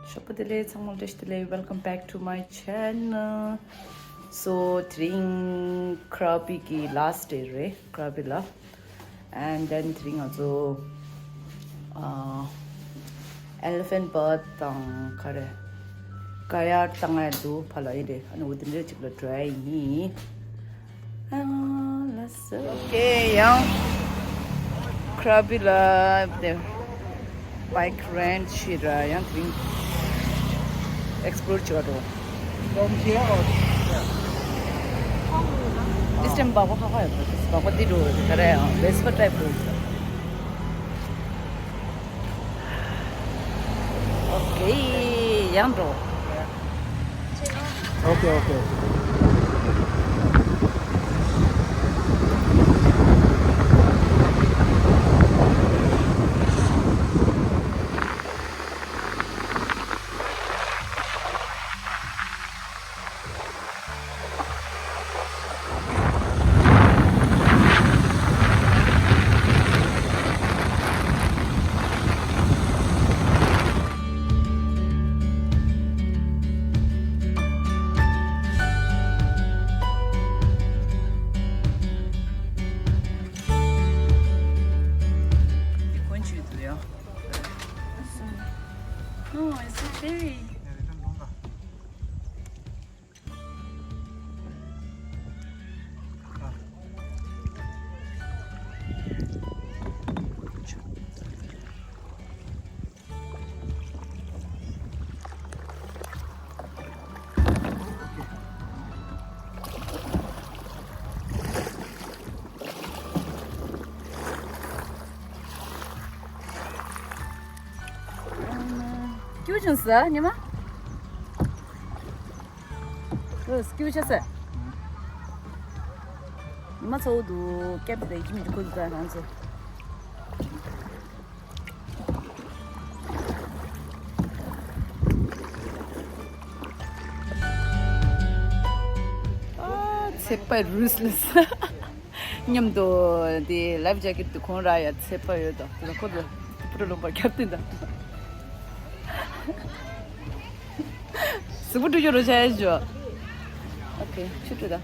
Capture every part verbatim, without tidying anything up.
ཞོགས་པ་བདེ་ལེགས། ཚང་མ་བཀྲ་ཤིས་བདེ་ལེགས། Welcome back to my channel. So དེ་རིང་Krabi གི་last day རེད། Krabi ལ། And then དེ་རིང་ང་ཚོ་ཨ་elephant bath དང་ག་རེ་kayak བཏང་ཡ་འདུག་ཕ་ལ་ཡིན་རེད། ཨ་ནི་འོ་དེ་འདྲ་ཅིག་ལ་འགྲོ་ཡ་ཡིན། ཨ་ལ་སོ། Okay ཡང་Krabi ལ་དེ་bike rent བྱས་ར་ཡང་དེ་རིང་explore བྱེད་པ་འགྲོ། This time སྦག་སྦག་ཧ་ཧ་ཡོད་པ། སྦག་སྦག་འདི་འགྲོ་ག་རེ་ཡང་Vespa type འགྲོ། Okay ཡང་འགྲོ། Okay, okay, okay. སྐྱུར་བྱུང་ཟེར་ཉི་མ། སྐྱུར་བྱ་ཟེར། ཉི་མ་ཚ་བོ་འདུག་སྐྱབས་དེ་ཡིད་མི་འཇུག་ཁོ་ཚོ་ད་རང་ཚོ། ཨ་ཚེ་པ་རུས་ལས། མཉམ་དུ་དེ་life jacket དུ་ཁོང་ར་ཡ་ཚེ་པ་ཡོད་དོ། དེ་ཁོ་ཚོ་པུ་རུ་ལུང་པར་ཁྱབ་སྟེ་འདུག་གཟུགས་པོ་བཀྲུ་རྒྱུ་རོ་བྱ་ཡ་ཞོ། Okay ཆུ་བཀྲུ་ད།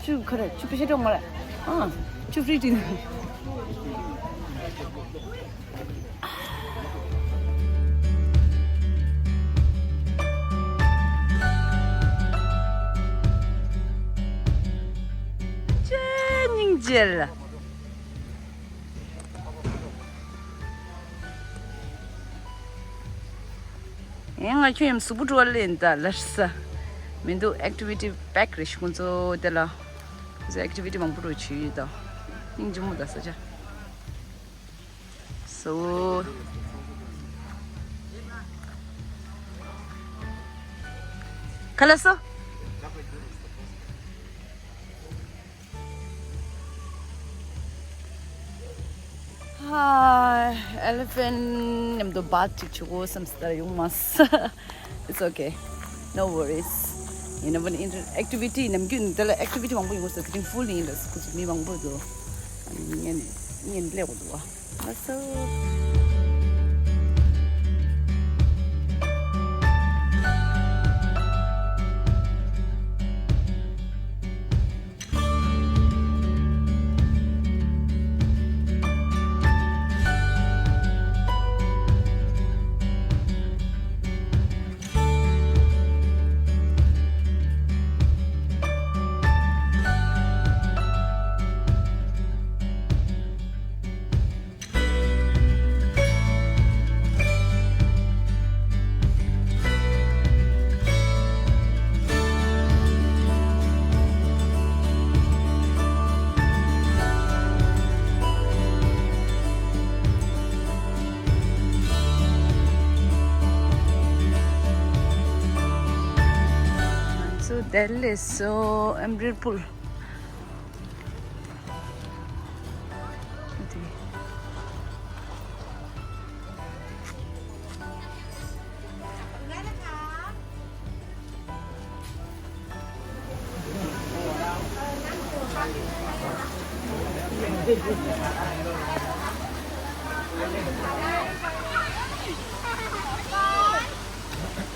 ཆུ་ཁ་ར་ཆུ་པི་ཤ་ཏོག་མ་ར། ཨ་ཆུ་free ཏིན། ཅེ་སྙིང་རྗེ་ལ། ཡང་ང་ཁྱོད་ཡང་གཟུགས་པོ་བཀྲུ་བ་ལེན་ད་ལར་ས། མི་འདུག activity pack རེ་ཞིག་ཁོང་ཚོ་དེ་ལ། ཁོང་ཚོ་activity མང་པོ་རུ་བྱེད་ཡོད་ད། སྙིང་རྗེ་མོ་ད་ས་ཆ། So ག་ལ་སོ། ཧ། elephant མཉམ་དུ་bath ཅིག་བྱེད་དགོས་བསམ་སྟེ་ཡོང་མ་སོང་། It's okay. No worries. ཡིན་ན་བ་ནི་activity ནམ་རྒྱུན་འདི་ལ་activity མང་པོ་ཡོང་ས་དེ་རིང་full ཡིན་ལ་སུ་ཁུ་ཚོ་མི་མང་པོ་འདུག་ཨ་ནི་ངན་ངན་ལས་འགོ་འདུག་བ། ལགས་སོ། So that is so Amripur.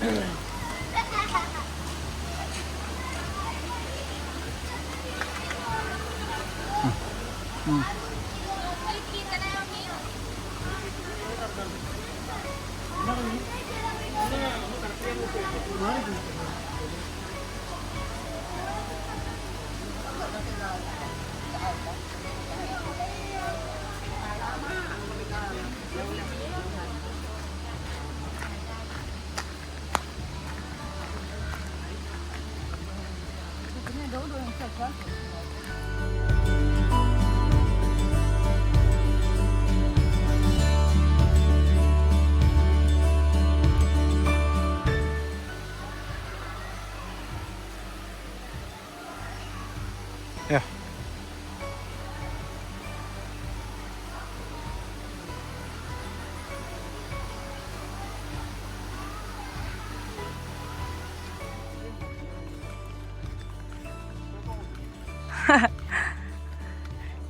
ཡ།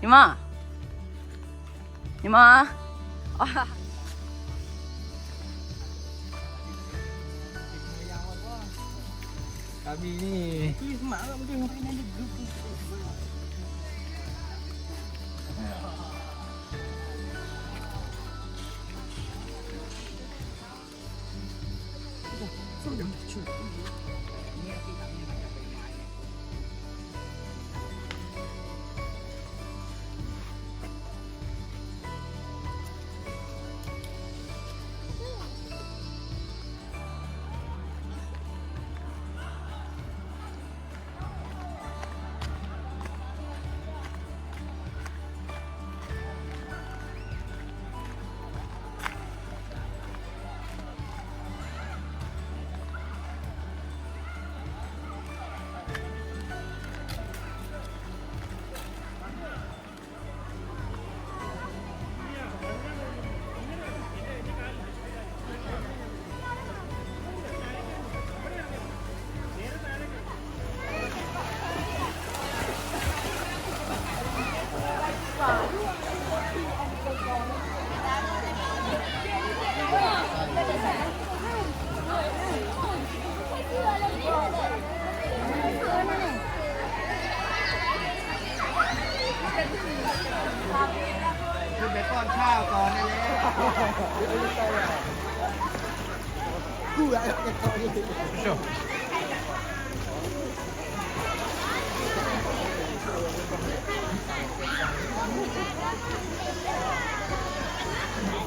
ཉི་མ། ཉི་མ། ཨ།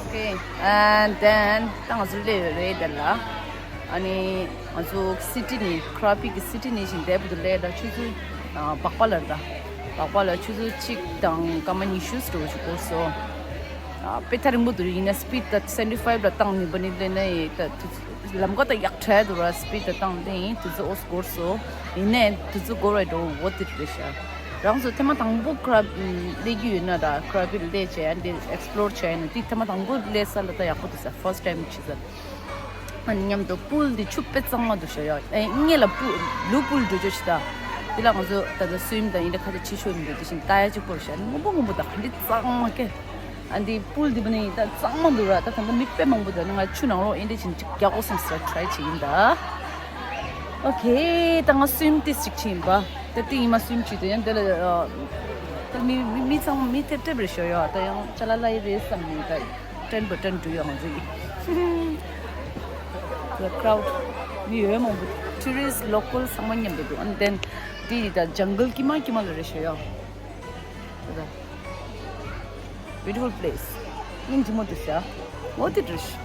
Okay, and then ད་ང་ཚོ་སླེབས་ཡོད་རེད་དེ་ལ། ཨ་ནི་ང་ཚོ་སི་ཏི་ནས་ཀྲ་པིག་གི་སི་ཏི་ནས་བཞིན་དེབ་དུ་སླེབས་ད་ཆུ་ཚོད་ཨ་སྦག་པ་ལ་རེད་ད། སྦག་པ་ལ་ཆུ་ཚོད་གཅིག་དང་སྐར་མ་ཉི་ཤུ་ཙམ་ཞིག་འགོར་སོང་། ཨ་དཔེ་ཐག་རིང་པོ་འདུག་ཡིན་ན་སི་པིཌ་ད་སེ་ཝེན་ཊི་ཕའིབ་ལ་བཏང་ནས་འབུ་ནི་སླེབས་ན་ཡི་ད་དུས་ལམ་ཀ་ད་ཡག་དྲག་འདུག་ར། སི་པིཌ་ད་བཏང་སྟེ་ཡིན་དུས་ཚོད་ཨོ་འགོར་སོང་། ཡིན་ནའི་དུས་ཚོད་འགོར་བའི་འགྲོ་འོ་དེ་རེད་ཤག་རང་ཚོ་ཐེངས་མ་དང་པོ་ཀྲ་སླེབས་ཀྱི་ཡོད་ན་ད་ཀྲ་པིག་སླེབས་བྱས་འདི་ཨེག་སི་པི་ལོར་བྱས་ན་འདི་ཐེངས་མ་དང་པོ་སླེབས་ས་ལ་ད་ཡག་པོ་འདུག་ས། ཕར་སི་ཊི་ཊའིམ་བྱེད་ས། ཨ་ནི་མཉམ་དུ་པུལ་འདི་ཆུ་དཔེ་གཙང་མ་འདུག་ཤག་ཡ། ཨེ་སྔོན་ལ་པུལ་བླུག་པུལ་འགྲོ་རྒྱུ་ཞིག་ད། འདི་ལ་ང་ཚོ་ད་ལྟ་སུའིམ་དང་ཡིན་འདྲ་ཁ་ཤས་བྱེད་ཆོག་འདུག་དེ་བཞིན་ལྟ་ཡ་གཅིག་པོ་རེད་ཤག་སྔོན་པོ་སྔོན་པོ་ད་ག་འདི་གཙང་མ་ཀེ། ཨ་འདི་པུལ་འདི་བུ་ནི་ད་གཙང་མ་འདུག་ར། ད་ད་ལྟ་མི་དཔེ་མང་པོ་འདུག་ཨ་ནི་ང་ཆུ་ནང་ལོགས་ཨེ་འདྲ་བྱས་ནས་ཅིག་རྒྱག་དགོས་བསམ་ས་ཊ་རའི་བྱེད་ཡིན་ད། ཨོ་ཁེ། ད་ང་སུའིམ་ཏིས་ཅིག་བྱེད་ཡིན་པ། ད་ཏི་ཡིན་མ་སུའིམ་བྱེད་དུ་ཡང་འདི་ལ་ད་མི་མི་མི་ཚང་མ་མི་ཐེབས་ཐེབས་རེད་ཤག་ཡ། ད་ཡང་ཅ་ལག་ལ་ཡི་རེད་བསམ་ནས་ད་ཏྲན་པ་ཏྲན་འགྲོ་ཡོང་ཟིག The crowd མི་ཡོད་མང་པོ། ཊུ་རི་སི་ཊི་ལོ་ཀལ་ཚང་མ་མཉམ་དུ་འདུག་ཨ་ནི་དེན་ཏི་ད་ཇང་གལ་དཀྱིལ་མ་དཀྱིལ་མ་ལ་རེད་ཤག་ཡ། ད་ད། Beautiful place. སྙིང་རྗེ་མོ་འདུག་ཤག་འོ་དེ་འདྲ་ཞིག་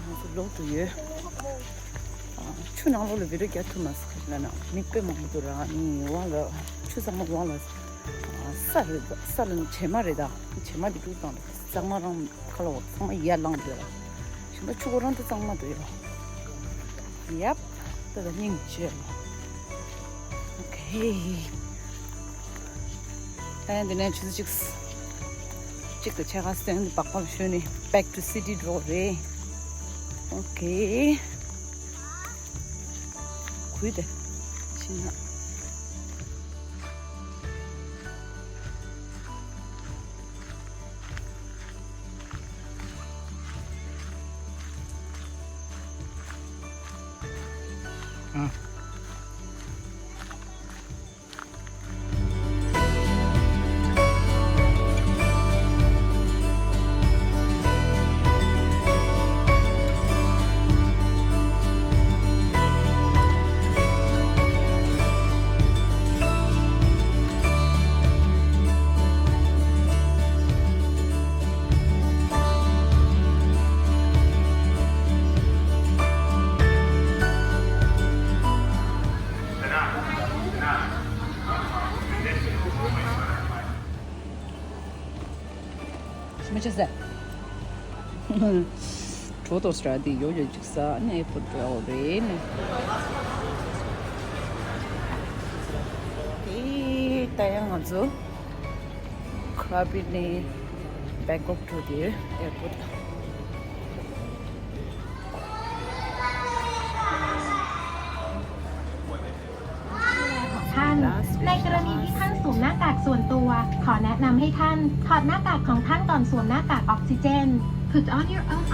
ང་ཚོ་ལོག་འགྲོ་ཡོད། ཨ། ཆུ་ནང་ལོགས་ལ་བི་ཌིའོ་རྒྱག་ཐུབ་མ་སོང་ལབ་ན་མི་དཔེ་མང་པོ་འདུག་ར། ཨ་ནི་འོག་ལ་ཆུ་ཚང་མ་འོག་ལ་ས་རེད། ས་ལ་ནི་བྱེ་མ་རེད་ད། བྱེ་མ་དེ་དཀྲུག་བཏང་རེད། གཙང་མ་རང་ཁ་ལ་འོག་ཚང་མ་ཡར་ལངས་འདུག་ར། ཞིམ་པ་ཆུ་ཁོ་རང་དུ་གཙང་མ་འདུག་ཡ། ཡབ། ད་ད་སྙིང་རྗེ་ལ། ཨོ་ཁེ། ཨ་ནི་འདི་ནས་ཆུ་ཚོད་གཅིག་གཅིག་ཏུ་ཕྱེད་ཀ་སྟོན་ནས་སྦག་སྦག་ཞོན་ནས་back to city འགྲོ་རེད། ཨོ་ཁེ། གུས་དེ་ཕྱིན་ན། མ་བྱེད་ཟེར། གྲོ་དོ་སྲ་དེ་ཡོ་ཡོ་ཅིག་ས་ནས་པོ་འགྲོ་རེད་ནས། དེ་ད་ཡང་ང་ཚོ་ཁ་པི་ནས་བེང་ཀོག་འགྲོ་དུས་ཨེར་པོར་ท่าน ในกรณีที่ท่านสวมหน้ากากส่วนตัว ขอแนะนำให้ท่านถอดหน้ากากของท่านก่อนสวมหน้ากากออกซิเจน Put on your own